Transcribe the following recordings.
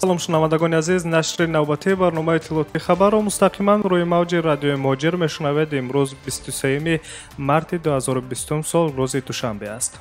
Салом шунавандагони азиз, нашри навбатии барномаи иттилоотии хабарро мустақиман рӯи мавҷи радиои Муҳоҷир мешунавед. Имрӯз 23 марти 2020 сол, рӯзи душанбе аст.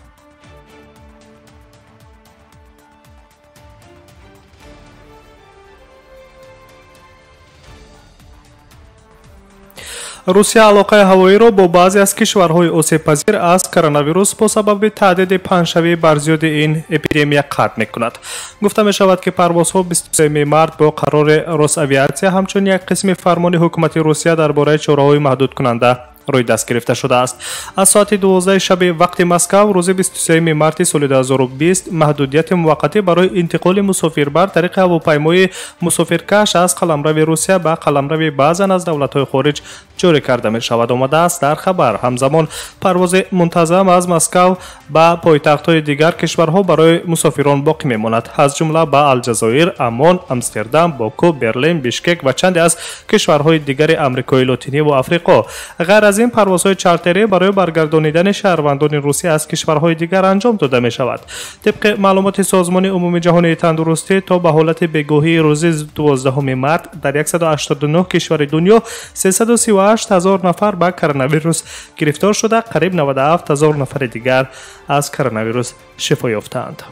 Русия алоқаи ҳавоиро бо баъзе аз кишварҳои осебпазир аз коронавирус бо сабаби таҳдиди паҳншавии барзиёди ин эпидемия қатъ мекунад. Гуфта мешавад, ки парвозҳо 23 март бо қарори Росавиатсия ҳамчун як қисми фармони ҳукумати Русия дар бораи чораҳои маҳдудкунанда рӯи даст гирифта шудааст. Аз соати 12 шаби вақти Москав рӯзи 23 марти соли 2020 маҳдудияти муваққатӣ барои интиқоли мусофирбар тариқи ҳавопаймои мусофиркаш аз қаламрави Русия ба қаламрави баъзан аз давлатҳои хориҷ ҷорӣ карда мешавад, омадааст дар хабар. Ҳамзамон парвози мунтазам аз Москав ба пойтахтҳои дигар кишварҳо барои мусофирон боқӣ мемонад, аз ҷумла ба Алҷазоир, Амон, Амстердам, Боку, Берлин, Бишкек ва чанде аз кишварҳои дигари Амрикои Лотинӣ ва Африқо. Ғайр аз ин парвозҳои чартерӣ барои баргардонидани шаҳрвандони Русия аз кишварҳои дигар анҷом дода мешавад. Тибқи маълумоти Созмони умумиҷаҳонии тандурустӣ, то ба ҳолати бегоҳии рӯзи 12 март дар 189 кишвари дунё 338 ҳазор нафар ба коронавирус гирифтор шуда, қариб 97 ҳазор нафари дигар аз коронавирус шифо ёфтаанд.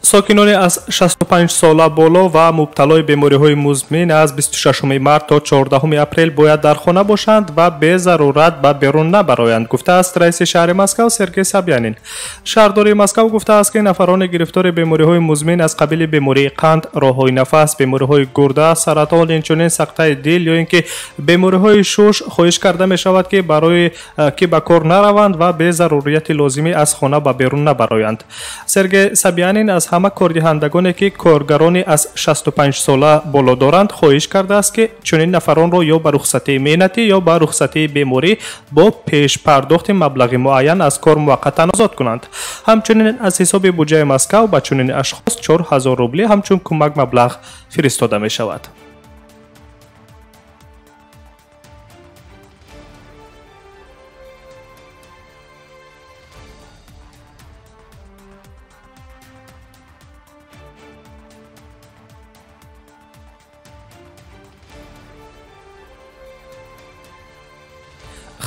Сокинони аз 65 сола боло ва мубталои бемориҳои музмин аз 26 март то 14 апрел бояд дар хона бошанд ва безарурат ба берун набароянд, гуфтааст раиси шаҳри Москав Сергей Собянин. Шаҳрдории Москав гуфтааст, ки нафарони гирифтори бемориҳои музмин аз қабили бемории қанд, роҳҳои нафас, бемориҳои гурда, саратон, инчунин сақтаи дил ё ин ки бемориҳои шуш хоҳиш карда мешавад, ки барои ки ба кор нараванд ва безарурияти лозимӣ аз хона ба берун набароянд. Сергей Собянин аз ҳама кордиҳандагоне, ки коргарони аз 65 сола боло доранд, хоҳиш кардааст, ки чунин нафаронро ё ба рухсатии меҳнатӣ ё ба рухсатии беморӣ бо пешпардохти маблағи муайян аз кор муваққатан озод кунанд. Ҳамчунин аз ҳисоби буҷаи Москав ба чунин ашхос 4000 рубли ҳамчун кӯмак маблағ фиристода мешавад.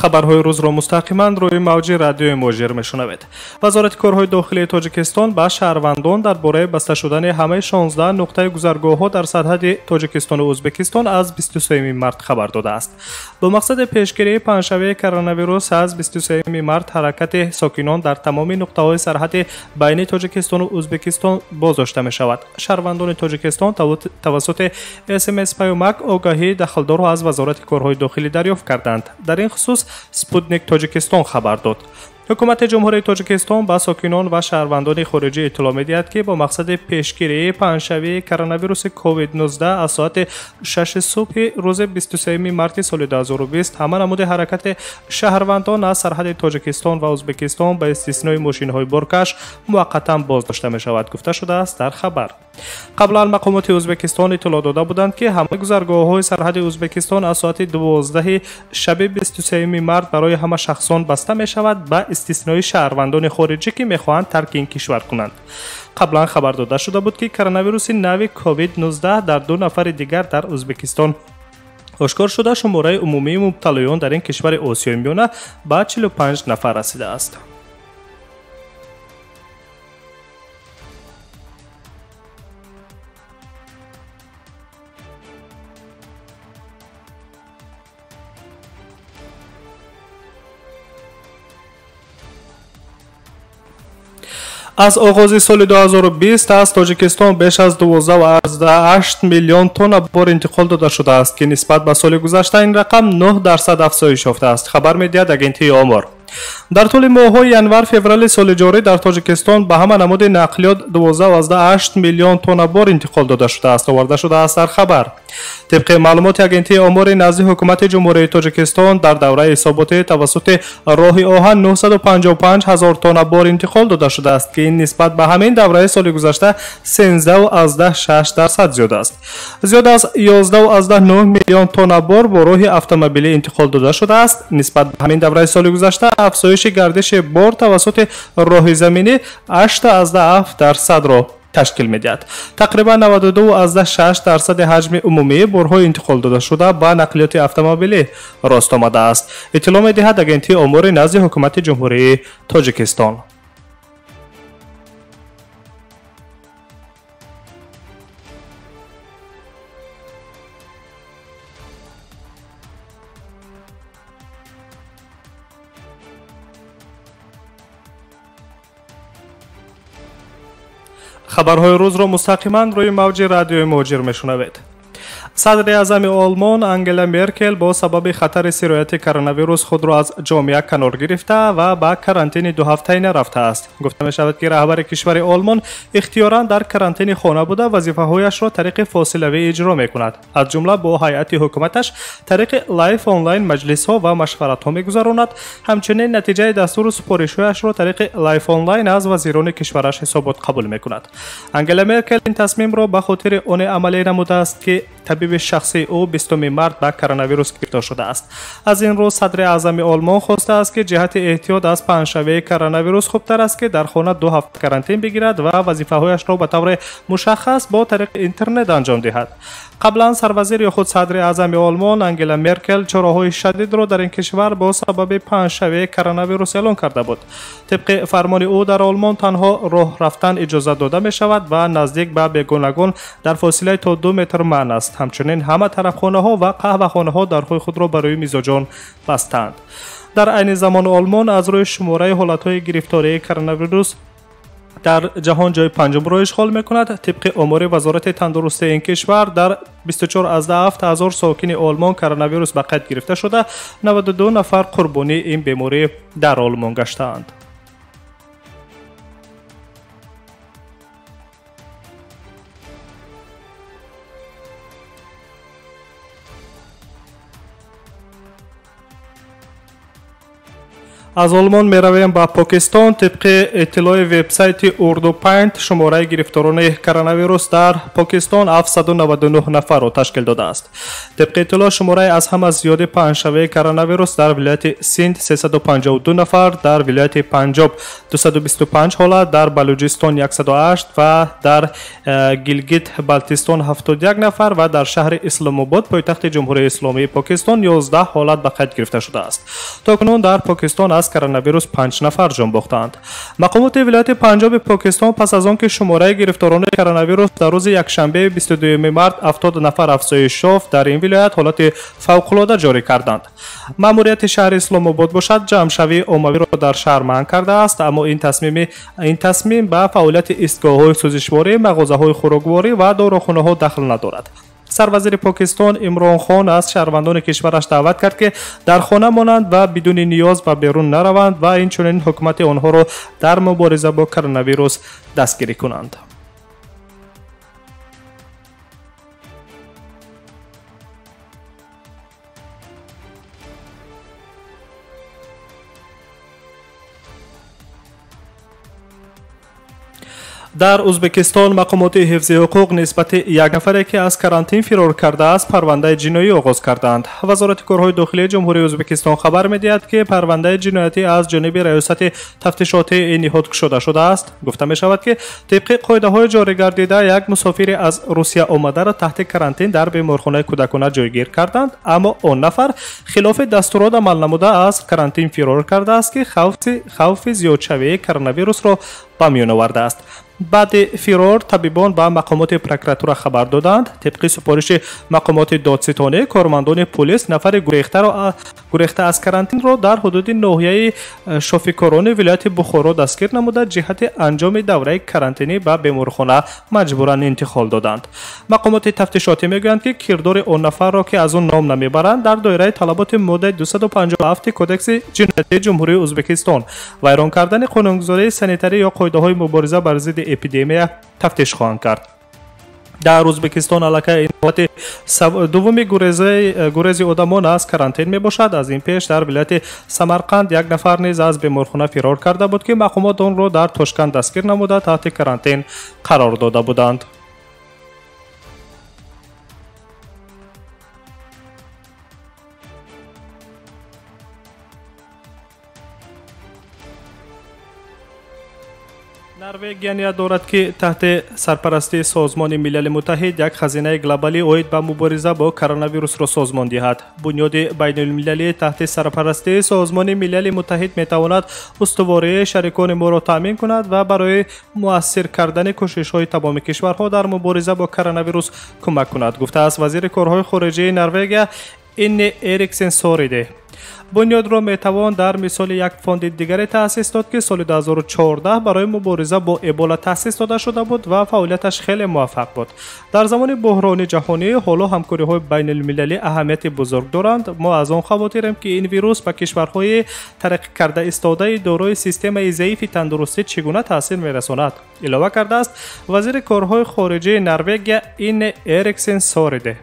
Хабарҳои рӯзро мустақиман рӯи мавҷи радиои Муҳоҷир мешунавед. Вазорати корҳои дохилии Тоҷикистон ба шаҳрвандон дар бораи баста шудани ҳамаи 16 нуқтаи гузаргоҳҳо дар сарҳади Тоҷикистону Ӯзбекистон аз 23 март хабар додааст. Бо мақсади пешгирии паҳншавии коронавирус аз 23 март ҳаракати сокинон дар тамоми нуқтаҳои сарҳади байни Тоҷикистону Ӯзбекистон боздошта мешавад. Шаҳрвандони Тоҷикистон тавассути СМС паёмак огаҳии дахлдорро аз Вазорати корҳои дохилӣ дарёфт карданд. Дар ин хусус Спутник Тоҷикистон хабар дод. Ҳукумати Ҷумҳурии Тоҷикистон ба сокинон ва шаҳрвандони хориҷӣ иттилоъ медиҳад, ки бо мақсади пешгирии паҳншавии коронавируси COVID-19 аз соати 6 субҳи рӯзи 23 марти соли 2020 ҳама намуди ҳаракати шаҳрвандон аз сарҳади Тоҷикистон ва Ӯзбекистон ба истиснои мошинҳои боркаш муваққатан боздошта мешавад, гуфта шудааст дар хабар. Қаблан мақомоти Ӯзбекистон иттилоъ дода буданд, ки ҳамаи гузаргоҳҳои сарҳади Ӯзбекистон аз соати 12 шаби 23 март барои ҳама шахсон баста мешавад ба истиснои шаҳрвандони хориҷӣ, ки мехоҳанд тарки ин кишвар кунанд. Қаблан хабар дода шуда буд, ки коронавируси нави COVID-19 дар 2 нафари дигар дар Ӯзбекистон ошкор шуда, шумораи умумии мубталоён дар ин кишвари Осиёи Миёна ба 45 нафар расидааст. Аз оғози соли 2020 аз Тоҷикистон беш аз 12,8 миллион тонна бор интиқол дода шудааст, ки нисбат ба соли гузашта ин рақам 9% афзоиш ёфтааст, хабар медиҳад агентии Омор. Дар тӯли моҳҳои январ-феврали соли ҷорӣ дар Тоҷикистон ба ҳама намуди нақлиёт 12,8 миллион тонна бор интиқол дода шудааст, оварда шудааст дар хабар. Тибқи маълумоти Агентии омори назди ҳукумати Ҷумҳурии Тоҷикистон дар давраи ҳисоботӣ тавассути роҳи оҳан 955 ҳазор тонна бор интиқол дода шудааст, ки ин нисбат ба ҳамин давраи соли гузашта 13,6% зиёд аст. Зиёд аз 11,9 миллион тонна бор бо роҳи автомобилӣ интиқол дода шудааст. Нисбат ба ҳамин давраи соли гузашта афзоиши гардиши бор тавассути роҳи заминӣ 8,7%-ро ташкил медиҳад. Тақрибан 92,6% ҳаҷми умумии борҳои интиқол додашуда ба нақлиёти автомобилӣ рост омадааст, иттилоъ медиҳад Агентии омори назди ҳукумати Ҷумҳурии Тоҷикистон. Хабарҳои рӯзро мустақиман рӯи мавҷи радиои Муҳоҷир мешунавед. Садри аъзами Олмон Ангела Меркел бо сабаби хатари сирояти коронавирус худро аз ҷомеа канор гирифта ва ба карантини дуҳафтаина рафтааст. Гуфта мешавад, ки раҳбари кишвари Олмон ихтиёран дар карантини хона буда вазифаҳояшро тариқи фосилавӣ иҷро мекунад. Аз ҷумла бо ҳайати ҳукуматаш тариқи live онлайн маҷлисҳо ва машваратҳо мегузаронад. Ҳамчунин натиҷаи дастуру супоришҳояшро тариқи live онлайн аз вазирони кишвараш ҳисобот қабул мекунад. Ангела Меркел ин тасмимро ба хотири оне амалӣ намудааст, ки табиби шахсии ӯ 20 март ба коронавирус гирифтор шудааст. Аз ин рӯ садри аъзами Олмон хостааст, ки ҷиҳати эҳтиёт аз паҳншавии коронавирус хубтар аст, ки дар хона 2 ҳафта карантин бигирад ва вазифаҳояшро ба таври мушаххас бо тариқи интернет анҷом диҳад. Қаблан сарвазир ё худ садри аъзами Олмон Ангела Меркел чораҳои шадидро дар ин кишвар бо сабаби паҳншавии коронавирус эълон карда буд. Тибқи фармони ӯ дар Олмон танҳо роҳ рафтан иҷозат дода мешавад ва наздик ба бегонагон дар фосилаи то 2 метр манъ аст. Ҳамчунин ҳама тарабхонаҳо ва қаҳвахонаҳо дарҳои худро барои мизоҷон бастанд. Дар айни замон Олмон аз рӯи шумораи ҳолатҳои гирифтории коронавирус дар ҷаҳон ҷои панҷумро ишғол мекунад. Тибқи омори Вазорати тандурустии ин кишвар дар 24,7 ҳазор сокини Олмон коронавирус ба қайд гирифта шуда, 92 нафар қурбонии ин беморӣ дар Олмон гаштаанд. Аз Олмон меравем ба Покистон. Тибқи иттилои вебсайти Урду Пайнт шумораи гирифторони коронавирус дар Покистон 799 нафарро ташкил додааст. Тибқи иттилоъ шумораи аз ҳама зиёди паҳншавии коронавирус дар вилояти Синд 352 нафар, дар вилояти Панҷоб 225 ҳолат, дар Балуҷистон 108 ва дар Гилгит Балтистон 71 нафар ва дар шаҳри Исломобод, пойтахти Ҷумҳурии Исломии Покистон, 11 ҳолат ба қайд гирифта шудааст. То кунун дар Покистон аз коронавирус 5 нафар ҷон бохтаанд. Мақомоти вилояти Панҷоби Покистон пас аз он ки шумораи гирифторони коронавирус дар рӯзи якшанбеи 22 март 70 нафар афзоиш ёфт, дар ин вилоят ҳолати фавқулода ҷорӣ карданд. Маъмурияти шаҳри Исломобод бошад ҷамъшавии оммавиро дар шаҳр манъ кардааст, аммо ин тасмим ба фаъолияти истгоҳҳои сӯзишворӣ, мағозаҳои хӯрокворӣ ва дорухонаҳо дахл надорад. Сарвазири Покистон Имрон Хон аз шаҳрвандони кишвараш даъват кард, ки дар хона монанд ва бидуни ниёз ба берун нараванд ва инчунин ҳукумати онҳоро дар мубориза бо коронавирус дастгирӣ кунанд. Дар Ӯзбекистон мақомоти ҳифзи ҳуқуқ нисбати як нафаре, ки аз карантин фирор кардааст, парвандаи ҷиноӣ оғоз карданд. Вазорати корҳои дохилии Ҷумҳурии Ӯзбекистон хабар медиҳад, ки парвандаи ҷиноятӣ аз ҷониби раёсати тафтишотии ин ниҳод кушода шудааст. Гуфта мешавад, ки тибқи қоидаҳои ҷорӣ гардида як мусофире аз Русия омадаро таҳти карантин дар беморхонаи кӯдакона ҷойгир карданд, аммо он нафар хилофи дастурот амал намуда аз карантин фирор кардааст, ки хавфи зиёдшавии коронавирусро ба миён овардааст. Баъди фирор табибон ба мақомоти прокуратура хабар доданд. Тибқи супориши мақомоти додситонӣ, кормандони полис нафари гурехта аз карантинро дар ҳудуди ноҳияи Шофикорони вилояти Бухоро дастгир намуда, ҷиҳати анҷоми давраи карантинӣ ба беморхона маҷбуран интиқол доданд. Мақомоти тафтишотӣ мегӯянд, ки кирдори он нафарро, ки аз он ном намебаранд, дар доираи талаботи моддаи 257 Кодекси ҷиноятии Ҷумҳурии Ӯзбекистон вайрон кардани қонунгузории санитарӣ ё қоидаҳои мубориза бар зидди эпидемия тафтиш хоҳанд кард. Дар Ӯзбекистон аллакай ин ҳолати дуввуми гурези одамон аз карантин мебошад. Аз ин пеш дар вилояти Самарқанд як нафар низ аз беморхона фирор карда буд, ки мақомот онро дар Тошканд дастгир намуда, таҳти карантин қарор дода буданд. Норвегия ният дорад, ки таҳти сарпарастии Созмони Милали Муттаҳид як хазинаи глобалӣ оид ба мубориза бо коронавирусро созмон диҳад. Бунёди байнулмилалӣ таҳти сарпарастии Созмони Милали Муттаҳид метавонад устувории шарикони моро таъмин кунад ва барои муассир кардани кӯшишҳои тамоми кишварҳо дар мубориза бо коронавирус кӯмак кунад, гуфтааст вазири корҳои хориҷии Норвегия Инне Эриксен Сориде. Бунёдро метавон дар мисоли як фонди дигаре таъсис дод, ки соли 2014 барои мубориза бо эбола таъсис дода шуда буд ва фаъолияташ хеле муваффақ буд. Дар замони буҳрони ҷаҳонӣ ҳоло ҳамкориҳои байналмилалӣ аҳамияти бузург доранд. Мо аз он хавотирем, ки ин вирус ба кишварҳои тараққӣ карда истодаи дорои системаи заифи тандурустӣ чӣ гуна таъсир мерасонад, илова кардааст вазири корҳои хориҷии Норвегия Инне Эриксен Сориде.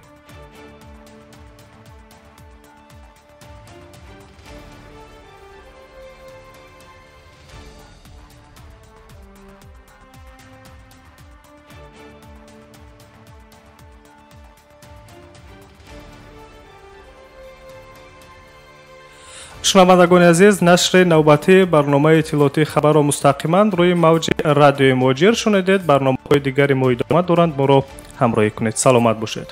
Шунавандагони азиз, нашри навбатии барномаи иттилоотии хабарро мустақиман рӯи мавҷи радиои Муҳоҷир шунидед. Барномаҳои дигари мо идома доранд, моро ҳамроҳӣ кунед. Саломат бошед.